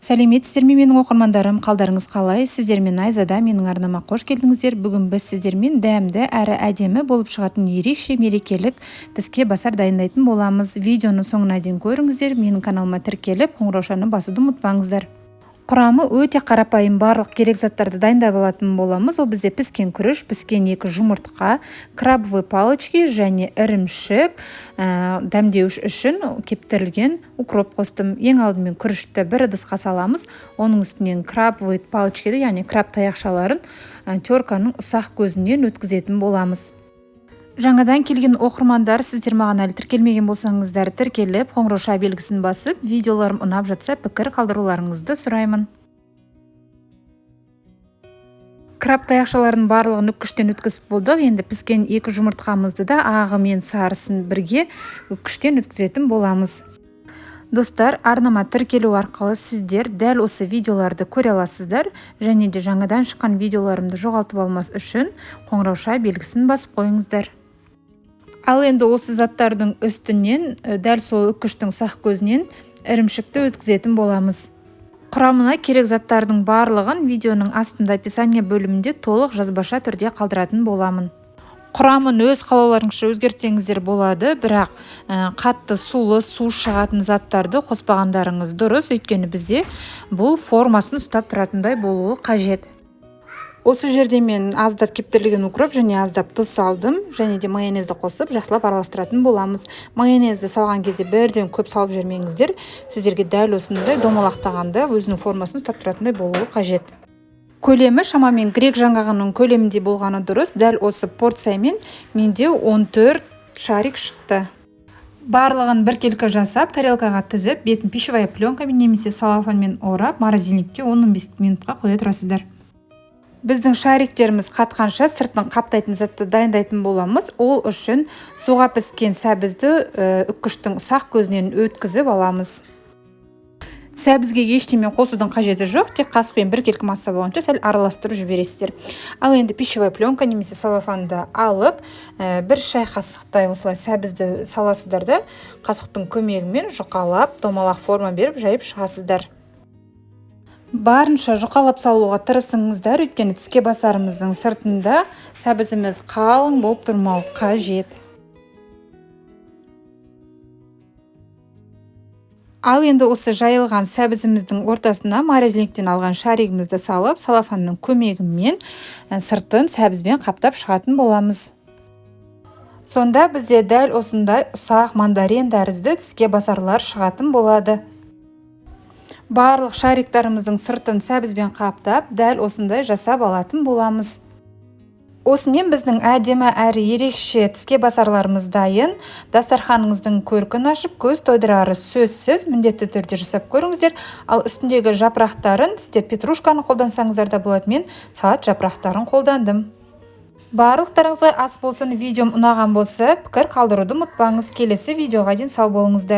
Сәлеметсіздер ме, менің оқырмандарым, қалдарыңыз қалай? Сіздермен Айзада, менің арнама қош келдіңіздер. Бүгін біз сіздермен дәмді әрі әдемі болып шығатын ерекше мерекелік тіске басар дайындайтын боламыз. Видеоны соңына дейін көріңіздер, менің каналыма тіркеліп, қоңыраушаны басуды ұмытпаңыздар. Құрамы өте қарапайым, барлық керек заттарды дайындап алатын боламыз. Ол бізде піскен күріш, піскен 2 жұмыртқа, крабовые палочки және ірімшік, дәмдеуіш үшін кептірілген укроп қостым. Ең алдымен күрішті бір ыдысқа саламыз. Оның үстінен крабовые палочкиді, яғни краб таяқшаларын терканың ұсақ көзінен өткізетін боламыз. Жаңадан келген оқырмандар, сіздер маған әлі тіркелмеген болсаңыздар, тіркеліп, қоңырауша белгісін басып, видеоларым ұнап жатса, пікір қалдыруларыңызды сұраймын. Краб таяқшаларының барлығын үккіштен өткізіп болдық. Енді піскен 2 жұмыртқамызды да ағы мен сарысын бірге үккіштен өткізетін боламыз. Достар, арнама тіркелу арқылы сіздер дәл осы видеоларды көре аласыздар, және де жаңадан шыққан видеоларымды жоғалтып алмас үшін қоңырауша белгісін басып қойыңыздар. Ал енді осы заттардың үстінен дәл сол үккіштің ұсақ көзінен ірімшікті өткізетін боламыз. Құрамына керек заттардың барлығын видеоның астында описание бөлімінде толық жазбаша түрде қалдыратын боламын. Құрамын өз қалауларыңызша өзгертсеңіздер болады, бірақ қатты сулы, су шығатын заттарды қоспағандарыңыз дұрыс, өйткені бізде бұл формасын ұстап тұратындай болуы қажет. Осы жерде мен аздап кептірілген укроп және аздап тұз салдым, және де майонезді қосып жақсылап араластыратын боламыз. Майонезді салған кезде бірден көп салып жібермеңіздер, сіздерге дәл осындай домалақтағанда өзінің формасын ұстап тұратындай болуы қажет. Көлемі шамамен грек жаңғағының көлеміндей болғаны дұрыс. Дәл осы порциямен менде 14 шарик шықты. Барлығын біркелкі жасап, тарелкаға тізіп, бетін пищевая пленкамен немесе целлофанмен орап, морозильникке 10-15 минутқа қоя тұрасыздар. Біздің шариктеріміз қатқанша сыртын қаптайтын затты дайындайтын боламыз. Ол үшін суға піскен сәбізді үккіштің ұсақ көзінен өткізіп аламыз. Сәбізге ештеме қосудың қажеті жоқ, тек қасықпен біркелкі масса болғанша сәл араластырып жібересіздер. Ал енді пищевая пленка немесе целлофанды алып, бір шай қасықтай осылай сәбізді саласыздар да, қасықтың көмегімен жұқалап, домалақ форма беріп жайып шығасыздар. Барынша жұқалап салуға тырысыңыздар, өйткені тіске басарымыздың сыртында сәбізіміз қалың болып тұрмауы қажет. Ал енді осы жайылған сәбізіміздің ортасына морозильниктен алған шаригімізді салып, целлофанның көмегімен сыртын сәбізбен қаптап шығатын боламыз. Сонда бізде дәл осындай ұсақ мандарин тәрізді тіске басарлар шығатын болады. Барлық шариктарымыздың сыртын сәбізбен қаптап, дәл осындай жасап алатын боламыз. Осымен біздің әдемі әрі ерекше тіске басарларымыз дайын. Дастарханыңыздың көркін ашып, көз тойдырары сөзсіз, міндетті түрде жасап көріңіздер. Ал үстіндегі жапырақтарын сіздер петрушканы қолдансаңыздар да болады, мен салат жапырақтарын қолдандым. Барлықтарыңызға ас болсын, видеом ұнаған болса, пікір қалдыруды ұмытпаңыз. Келесі видеоға дейін сау болыңыздар.